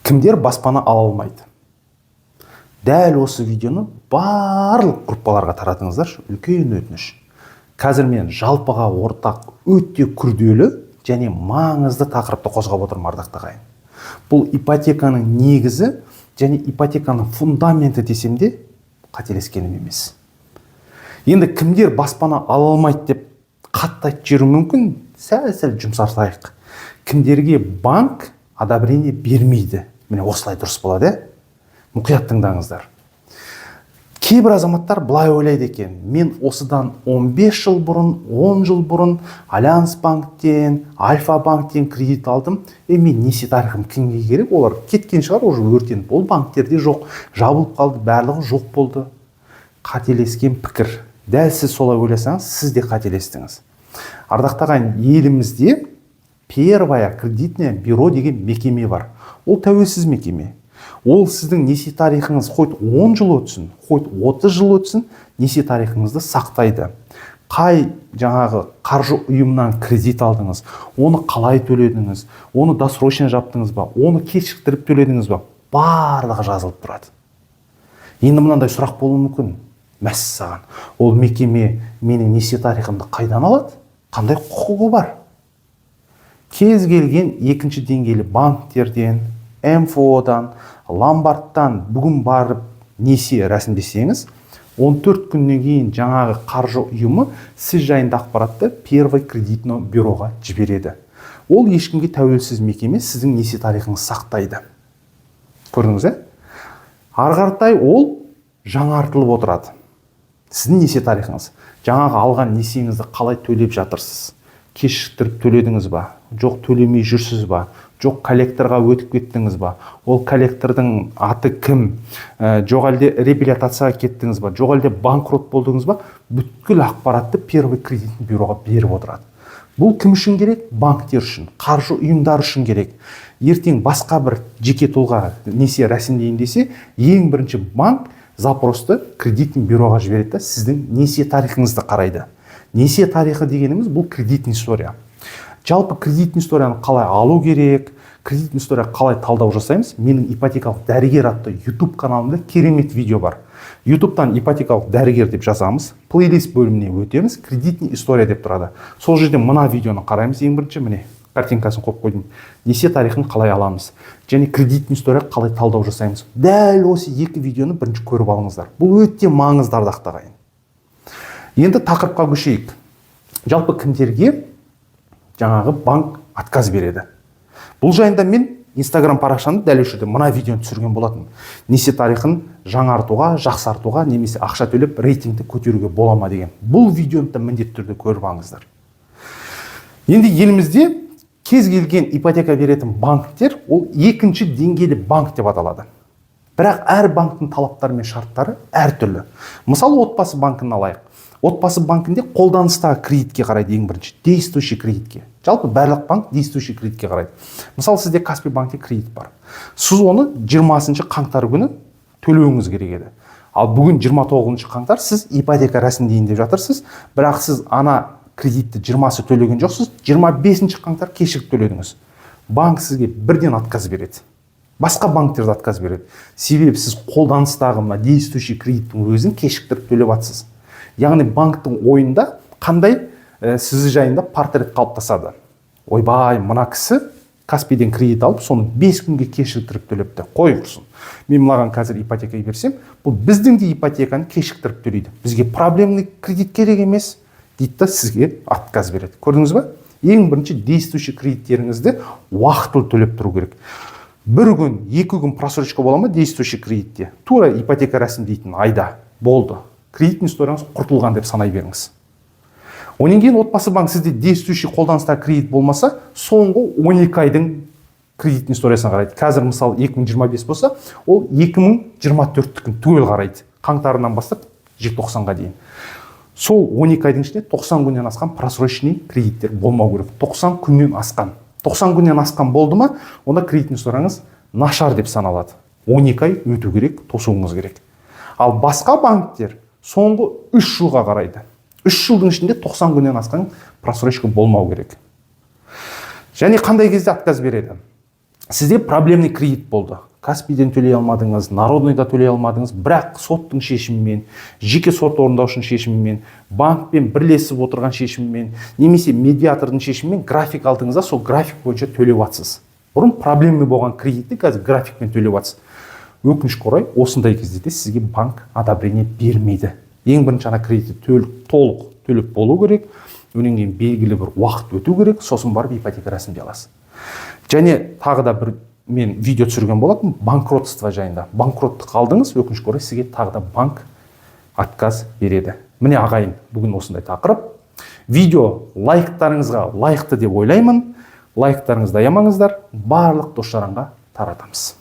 Кімдер баспана ала алмайды? Дәл осы видеоны барлық группаларға таратыңыздаршы, үлкен өтініш. Қазір мен жалпыға ортақ өте күрделі және маңызды тақырыпты қозғап отырмын, ардақты ағайын. Бұл ипотеканың негізі және ипотеканың фундаменті десем де қателескенім емес. Енді кімдер баспана ала алмайды деп қатты айтып жіберуім мүмкін, сәл-сәл жұмсартайық. Кімдерге банк одобрение бермейді? Міне, осылай дұрыс болады, иә? Мұқият тыңдаңыздар. Кейбір азаматтар былай ойлайды екен: мен осыдан 15 жыл бұрын, 10 жыл бұрын Альянс банктен, Альфа банктен кредит алдым, мен несие тарихым кімге керек? Олар кеткен шығар уже өртеніп, ол банктерде жоқ, жабылып қалды, барлығы жоқ болды. Қателескен пікір. Дәл сіз солай ойласаңыз, сіз де қателестіңіз. Ардақты ағайын, елімізде Первое кредитное бюро деген мекеме бар. Ол тәуелсіз мекеме. Ол сіздің несие тарихыңыз хоть 10 жыл өтсін, хоть 30 жыл өтсін, несие тарихыңызды сақтайды. Қай жаңағы қаржы ұйымынан кредит алдыңыз, оны қалай төледіңіз, оны досрочно жаптыңыз ба, оны кешіктіріп төледіңіз ба, барлығы жазылып тұрады. Енді мынандай сұрақ болуы мүмкін: мәссаған, ол мекеме менің несие тарихымды қайдан алады, қандай құқығы бар? Кез келген екінші деңгейлі банктерден, МФО-дан, ломбардтан бүгін барып несие рәсімдесеңіз, 14 күннен кейін жаңағы қаржы ұйымы сіз жайында ақпаратты Первый кредитный бюроға жібереді. Ол ешкімге тәуелсіз мекеме сіздің несие тарихыңызды сақтайды. Көрдіңіз, иә? Ары қаратай ол жаңартылып отырады. Сіздің несие тарихыңыз, жаңағы алған несиеңізді қалай төлеп жатырсыз, кешіктіріп төледіңіз ба, жоқ төлемей жүрсіз ба, жоқ коллекторға өтіп кеттіңіз ба, ол коллектордың аты кім, жоқ әлде реабилитацияға кеттіңіз ба, жоқ әлде банкрот болдыңыз ба, бүткіл ақпаратты Первый кредитный бюроға беріп отырады. Бұл кім үшін керек? Банктер үшін, қаржы ұйымдары үшін керек. Ертең басқа бір жеке тұлға несие рәсімдейін десе, ең бірінші банк запросты кредитный бюроға жібереді да, сіздің несие тарихыңызды қарайды. Несие тарихы дегеніміз — бұл кредитный история. Жалпы кредитный историяны қалай алу керек, кредитный история қалай талдау жасаймыз, менің «Ипотекалық дәрігер» атты YouTube каналымда керемет видео бар. Ютубтан «Ипотекалық дәрігер» деп жазамыз, плейлист бөліміне өтеміз, «Кредитный история» деп тұрады. Сол жерде мына видеоны қараймыз. Ең бірінші, міне, картинкасын қойып қойдым. Несие тарихын қалай аламыз және кредитный история қалай талдау жасаймыз, дәл осы екі видеоны бірінші көріп алыңыздар. Бұл өте маңызды, ардақты ағайын. Енді тақырыпқа көшейік. Жалпы кімдерге жаңағы банк отказ береді? Бұл жайында мен Инстаграм парақшамда дәл осы жерде мына видеоны түсірген болатынмын: несие тарихын жаңартуға, жақсартуға немесе ақша төлеп рейтингті көтеруге бола ма деген. Бұл видеоны да міндетті түрде көріп алыңыздар. Енді елімізде кез келген ипотека беретін банктер ол екінші деңгейлі банк деп аталады. Бірақ әр банктің талаптары мен шарттары әртүрлі. Мысалы, Отбасы банкін алайық. Отбасы банкінде қолданыстағы кредитке қарайды, ең бірінші действующий кредитке. Жалпы барлық банк действующий кредитке қарайды. Мысалы, сізде Каспий банкте кредит бар. Сіз оны 20 қаңтар күні төлеуіңіз керек еді. Ал бүгін 29 қаңтар, сіз ипотека рәсімдейін деп жатырсыз, бірақ сіз ана кредитті 20-сы төлеген жоқсыз, 25 қаңтар кешігіп төледіңіз. Банк сізге бірден отказ береді. Басқа банктер де отказ береді, себебі сіз қолданыстағы мына действующий кредиттің өзін кешіктіріп төлеп жатсыз. Яғни банктің ойында қандай сіз жайында портрет қалыптасады? Ойбай, мына кісі Каспийден кредит алып, соны 5 күнге кешіктіріп төлепті, қой құрсын, мен мынаған қазір ипотека берсем, бұл біздің де ипотеканы кешіктіріп төлейді, бізге проблемный кредит керек емес дейді да, сізге отказ береді. Көрдіңіз ба? Ең бірінші действующий кредиттеріңізді уақытылы төлеп тұру керек. Бір күн, 2 күн просрочка бола ма действующий кредитте, тура ипотека рәсімдейтін айда, болды, кредитный историяңыз құртылған деп санай беріңіз. Одан кейін Отбасы банк сізде действующий, қолданыстағы кредит болмаса, соңғы 12 айдың кредитный историясына қарайды. Қазір, мысалы, 2025 болса, ол 2024-тікін түгел қарайды, қаңтарынан бастап желтоқсанға дейін. Сол 12 айдың ішінде 90 күннен асқан просроченный кредиттер болмау керек. 90 күннен асқан, 90 күннен асқан болды ма, онда кредитный историяңыз нашар деп саналады. 12 ай өту керек, тосуыңыз керек. Ал басқа банктер соңғы 3 жылға қарайды. 3 жылдың ішінде 90 күннен асқан просрочка болмау керек. Және қандай кезде отказ береді? Сізде проблемный кредит болды, Каспийден төлей алмадыңыз, Народныйда төлей алмадыңыз, бірақ соттың шешімімен, жеке сот орындаушының шешімімен, банкпен бірлесіп отырған шешімімен немесе медиатордың шешімімен график алдыңыз да, сол график бойынша төлеп жатсыз. Бұрын проблемный болған кредитті қазір графикпен төлеп жатсыз. Өкінішке орай, осындай кезде де сізге банк одобрение бермейді. Ең бірінші ана кредитті толық төлеп болу керек, одан кейін белгілі бір уақыт өту керек, сосын барып ипотека рәсімдей аласыз. Және тағы да бір мен видео түсірген болатынмын банкротство жайында. Банкроттық алдыңыз, өкінішке орай, сізге тағы да банк отказ береді. Міне, ағайын, бүгін осындай тақырып. Видео лайктарыңызға лайықты деп ойлаймын. Лайктарыңызды аямаңыздар, барлық дос-жаранға таратамыз.